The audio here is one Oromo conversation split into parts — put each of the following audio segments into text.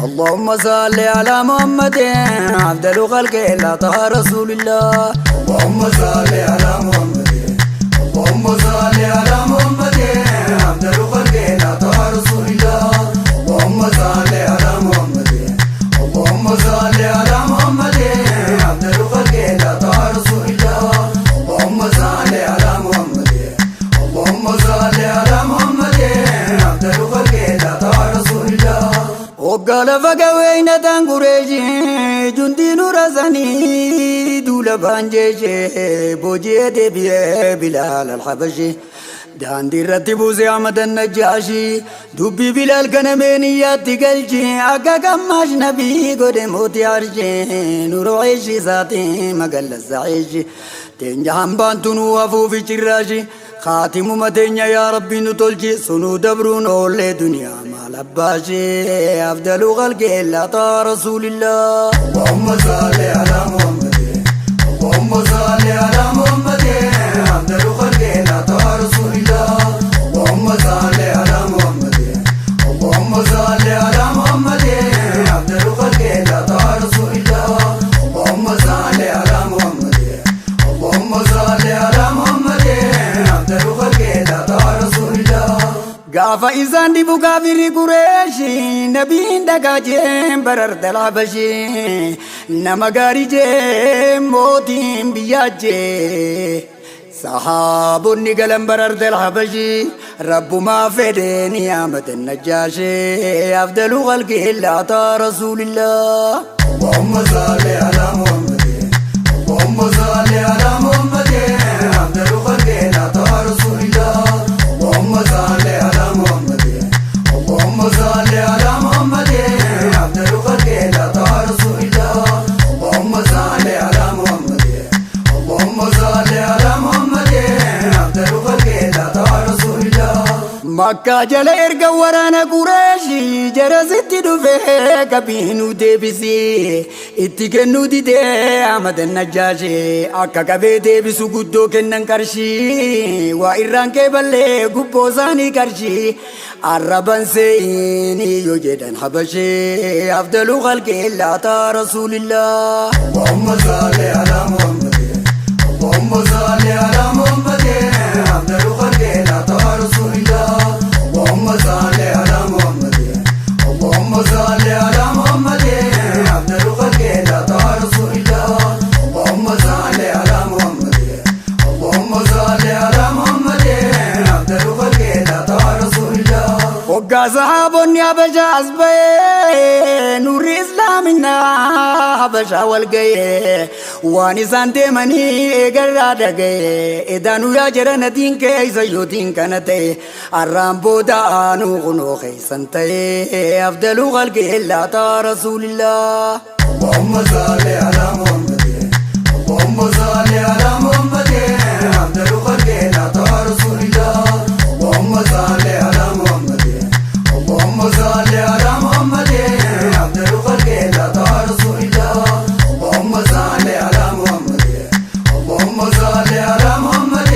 اللهم صل على محمد أفضل خلق الله طه رسول الله. اللهم صل على محمد، اللهم صل على محمد، أفضل خلق الله طه رسول الله. اللهم صل على محمد، اللهم صل على محمد، أفضل خلق الله طه رسول الله. اللهم صل على محمد، اللهم صل على محمد، أفضل خلق الله طه رسول الله. Hoggaa lafa gaweeynataan Qureeshii jundiin urasanii duula baanjeeshee booji'ee deebi'ee Bilaal Alhabashi daandii irratti buusee Ahmad Najjaashii dubbii Bilaal kana meeniyyaatti galchi akka qammaash nabii godhe mootii arshee nuroo eeshii isaatii magallasa eeshi teenya hambaan tunuu hafuufi cirraashi khaatimuma teenya yaa Rabbi nu tolchi sunuu dabruun oollee duniyaa maal abbaashee أفضل خلق الله طه رسول الله. اللهم صل على محمد، اللهم صل على محمد، أفضل خلق الله طه رسول الله. اللهم صل على محمد، اللهم صل على محمد، أفضل خلق الله طه رسول الله. اللهم صل على محمد، اللهم صل على محمد، أفضل خلق الله طه رسول الله. Gaafa isaan dhibu kaafirri Qureeshi nabiin dhagaa jeen barar dalabashee nama gaarii jeen mootiin biyyaa jee sahaabonni galan barar dalabashii rabbumaa fedheen yaamatan Najjaashee أفضل خلق الله طه رسول الله. اللهم صل على محمد، اللهم صل على محمد، أفضل خلق الله طه رسول الله. اللهم صل على محمد، اللهم صل على محمد، أفضل خلق الله طه رسول الله. اللهم صل على محمد، اللهم صل على محمد، أفضل خلق الله طه رسول الله. Makkaa jala erga waraana Qureeshii jara sitti dhufee qabiinuu deebisii itti kennuu didee Ahmad Najjaashee akka qabee deebisu guddoo kennan qarshii waa irraan kee ballee gubboo isaanii qarshii arraban seeyinii yoo jedhan Habashee أفضل خلق الله طه رسول الله. اللهم صل على محمد، اللهم صل على محمد، أفضل خلق الله طه رسول الله. اللهم صل على محمد، اللهم صل على محمد، أفضل خلق الله طه رسول الله. اللهم صل على محمد، اللهم صل على محمد، أفضل خلق الله طه رسول الله. Hoggaa sahaabonni Habashaa as ba'ee nurri islaaminaa Habashaa wal ga'ee waan isaan deemanii eegarraa dhaga'ee edaanuu yaa jara natiin keessa yootiin kana ta'e arraan booda aanuu kunoo keeysan ta'e أفضل خلق الله طه رسول الله. اللهم صل على محمد، اللهم صل على محمد، أفضل خلق الله طه رسول الله. اللهم صل على محمد، اللهم صل على محمد، أفضل خلق الله طه رسول الله. اللهم صل على محمد، اللهم صل على محمد،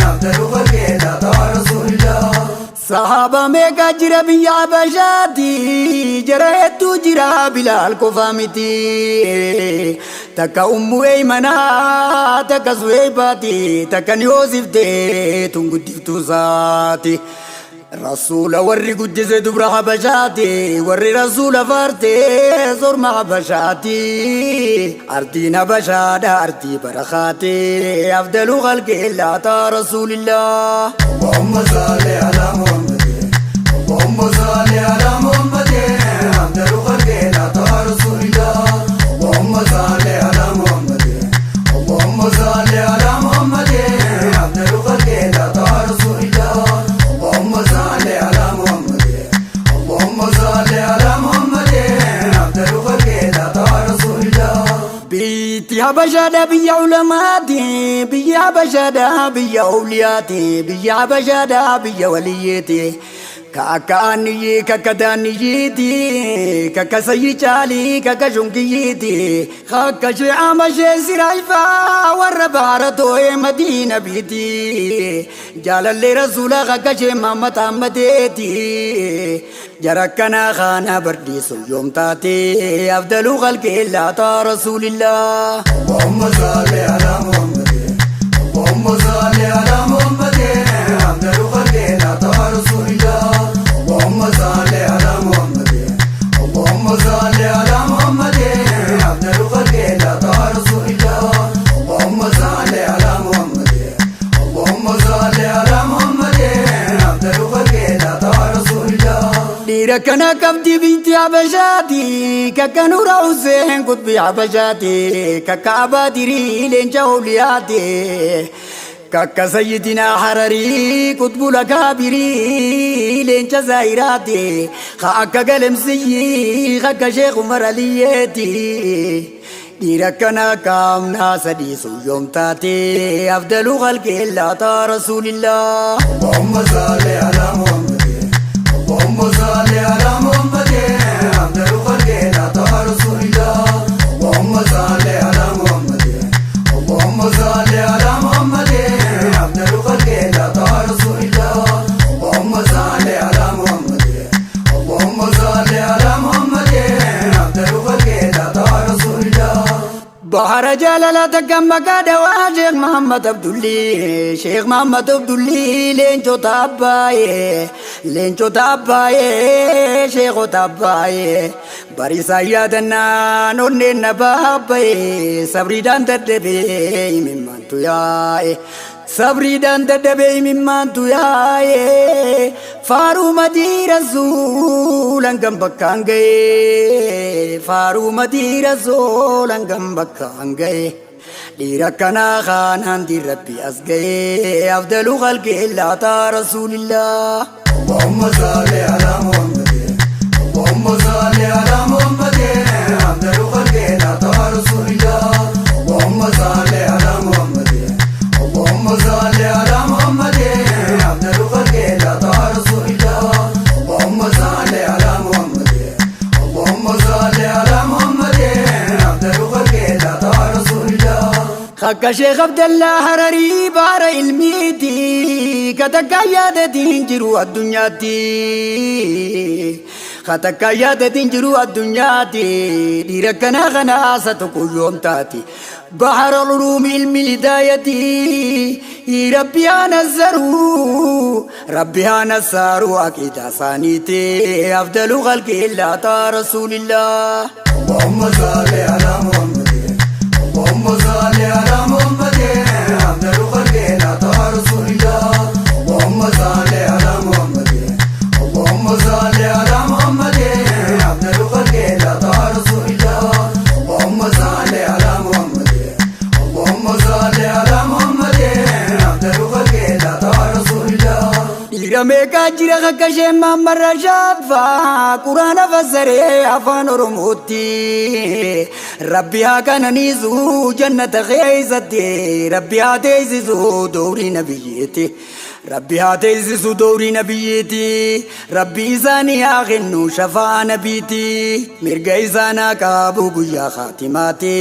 أفضل خلق الله طه رسول الله. Sahaaba meeqa jira biyya Habashaati jara hedduu jira Bilaal qofa miti takka Ummu Eeymanaa takka Suheybaati takka ni hoosiftee tun guddiftuu isaati. Rasuula warri guddise dubra Habashaati warri rasuula faartee sorma Habashaati ardiin Habashaadha ardii barakaati أفضل خلق الله طه رسول الله. اللهم صل على محمد، اللهم صل على محمد، أفضل خلق الله طه رسول الله. اللهم صل على محمد، اللهم صل على محمد، أفضل خلق الله طه رسول الله. اللهم صل على محمد، اللهم صل على محمد، أفضل خلق الله طه رسول الله. Biyyi Habashaadha biyya ulamaati biyya Habashaadha biyya awliyaati biyya Habashaadha biyya waliyyeeti. Ka akka aanniyyii kakka daanniyyiiti kakka sayyi caalii kakka shunkiyyiiti kakka shee ama shee siraayfaa warra baara too'ee madiina biiti jaalallee rasuula kakka shee Muhammad Ahmadeeti jara akkanaa kaana bardiisu yoom taate afdalu khalqi laataa rasuulillah. اللهم صل على محمد اللهم صل على محمد أفضل خلق الله رسول الله اللهم صل على محمد اللهم صل على محمد أفضل خلق الله رسول الله اللهم صل على محمد اللهم صل على محمد أفضل خلق الله رسول الله. Dhiira kana qabdi binti Habashaati kakka Nuura Hussein qutbii Habashaati kakka Abaadirii leenca Awliyaati kakka Sayyidina Hararii qutbul Akaabirii leenca Zaahiraati ka akka Galemsiyyi kakka Sheekh Umar Aliyyeeti. Dhiira kana qaamnaa sadiisu yoom taate afdalu khalqi laataa rasuulillah. اللهم صل على محمد اللهم صل على محمد أفضل خلق الله رسول الله اللهم صل على محمد اللهم صل على محمد أفضل خلق الله رسول الله اللهم صل على محمد اللهم صل على محمد أفضل خلق الله رسول الله. Bahara jaalala takka maqaa dawaa Sheekh Muhammad Abdulli Sheekh Muhammad Abdulli leencota abbaayee leencota abbaayee sheekota abbaayee barisaa yaadannaan onneen na baabbayee sabriidhaan dadhabee imimmaantu yaa'e sabriidhaan dadhabee imimmaantu yaa'e faaruu madii rasuulan gan bakkaan ga'e faaruu madii rasuulan gan bakkaan ga'e dhiira akkanaa kaanaan rabbi as ga'e afdalu khalqi laataa rasuulillah. اللهم صل على محمد اللهم صل على محمد أفضل خلق الله رسول الله اللهم صل على محمد اللهم صل على محمد أفضل خلق الله رسول الله اللهم صل على محمد اللهم صل على محمد أفضل خلق الله رسول الله. Akka Sheekh Abdallaa Hararii baara ilmiiti katakka yaadatiin jiru addunyaatti. Katakka yaadatiin jiru addunyaatti dhiira kanaa kanaasa tokko yoom taati. Bahara uluumi ilmi hidaayati rabbi haa nazzaru rabbi haa nassaaru aqiidaa isaaniiti afdalu khalqi laataa rasuulillah. اللهم صل على محمد اللهم صل على محمد أفضل خلق الله رسول الله اللهم صل على محمد اللهم صل على محمد أفضل خلق الله رسول الله اللهم صل على محمد اللهم صل على محمد أفضل خلق الله رسول الله. Dhiira meeqaa jira akka isheen Muhammad Rashaad faa Quraana fassaree afaan Oromootti Rabbi haa qananiisu jannata keessatti Rabbi haa teessisu doorii nabiyyeetti Rabbi haa teessisu doorii nabiyyeetti Rabbi isaanii haa kennu shafaa nabiitti mirga isaanaa qabu guyyaa khaatimaatti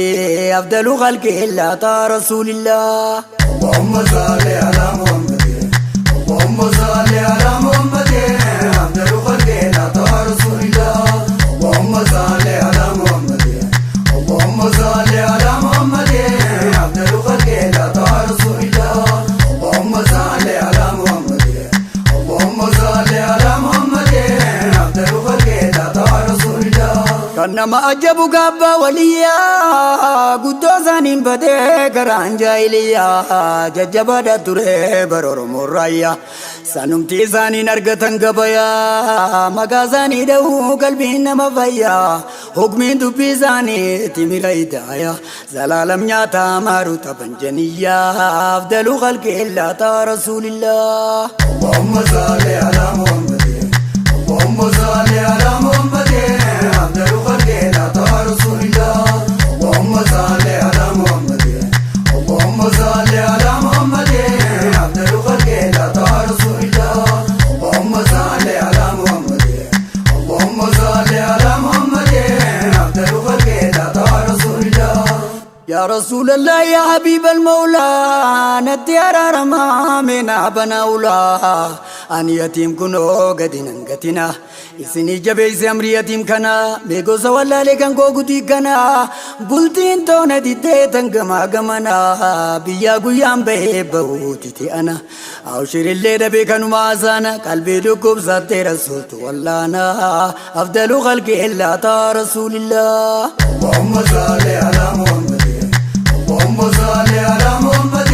afdalu khalqi laataa rasuulillah. اللهم صل على محمد اللهم صل على محمد أفضل خلق الله رسول الله اللهم صل على محمد اللهم صل على محمد أفضل خلق الله رسول الله اللهم صل على محمد اللهم صل على محمد أفضل خلق الله رسول الله. Kan nama ajabu gaabbaa waliyyaa guddoo isaaniin badee karaan jaahiliyyaa jajjabaadha ture bara Oromoo raayyaa sanumti isaaniin argatan gabayaa maqaa isaanii dha'uu qalbiin nama fayyaa hukmiin dubbii isaanii timira hidaayaa zalaalam nyaataa maaru taphan janiyyaa afdalu khalqi laataa rasuulillah. اللهم صل على محمد اللهم صل على محمد أفضل خلق الله رسول الله اللهم صل على محمد اللهم صل على محمد أفضل خلق الله رسول الله اللهم صل على Yaa Rasuulallah yaa Habiibal Mawlaa natti araaramaa mee naa banaa ulaa ani yatiim kunoo gadi nan gatina isinii jabeeyse amrii yatiim kana mee gosa wallaalee kan koo gutii kana bultiin toona diddee tan gamaa gamana biyyaa guyyaan bahee bahuutiti ana awshirillee dhabee kanuma asaana qalbii dhukkubsattee rasuultu wallaana afdalu khalqi illaa taa rasuulillah. اللهم صل على محمد اللهم صل على محمد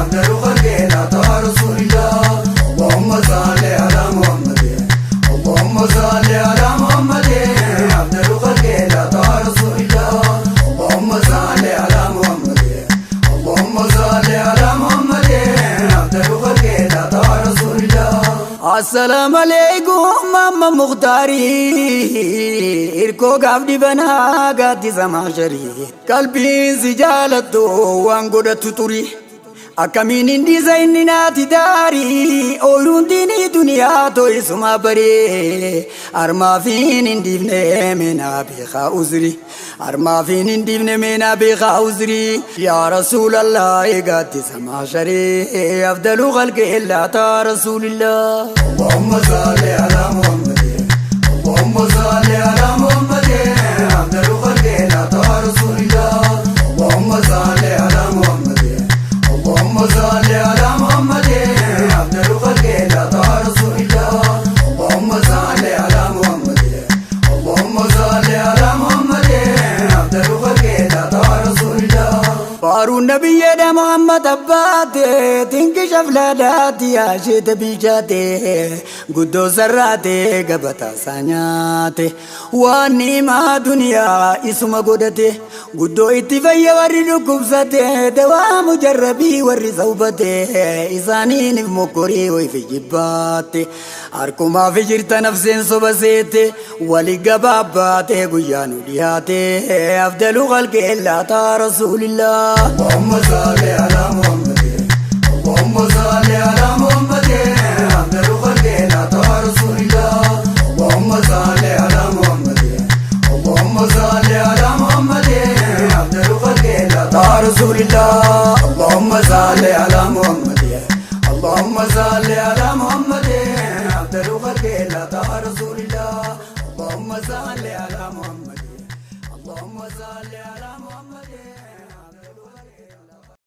أفضل خلق الله رسول الله اللهم صل على محمد اللهم صل على محمد أفضل خلق الله رسول الله اللهم صل على محمد اللهم صل على محمد أفضل خلق الله رسول الله. Assalaamu alaikum amma Muktaarii irkoo gaaf dhibanaa gaaddisa maasharii qalbiin si jaalattu waan godhattu turi akkamiin hin dhiisa inni naati daarii ooyiruun diinii duniyaa to'isuma baree armaafiin hin dhiifne meenaa beekaa uzri armaafiin hin dhiifne meenaa beekaa uzri yaa Rasuulallah gaaddisa maasharii afdalu khalqi illaa taa Rasuulillah. اللهم صل على محمد اللهم صل على محمد أفضل خلق الله رسول الله اللهم صل على محمد اللهم صل على محمد أفضل خلق الله رسول الله اللهم صل على محمد اللهم صل على محمد أفضل خلق الله رسول الله. Faaruun nabiyyeedha Muhammad abbaate tinki shaflaadhaati yaasheete bilchaate guddoo sarraate gabataa isaa nyaate waan ni'imaa duniyaa isuma godhate guddoo itti fayya warri dhukkubsate dawaa mujarrabii warri sawbate isaaniinif mokkorii wayfi jibbaate harkumaaf jirta nafseen soba seete wali gabaabbaate guyyaa nu dhiyaate afdalu khalqi illaa taa Rasuulillah. اللهم صل على محمد اللهم صل على محمد أفضل خلق الله رسول الله اللهم صل على محمد اللهم صل على محمد أفضل خلق الله رسول الله. اللهم صل على محمد اللهم صل على محمد أفضل خلق الله رسول الله اللهم صل على محمد اللهم صل على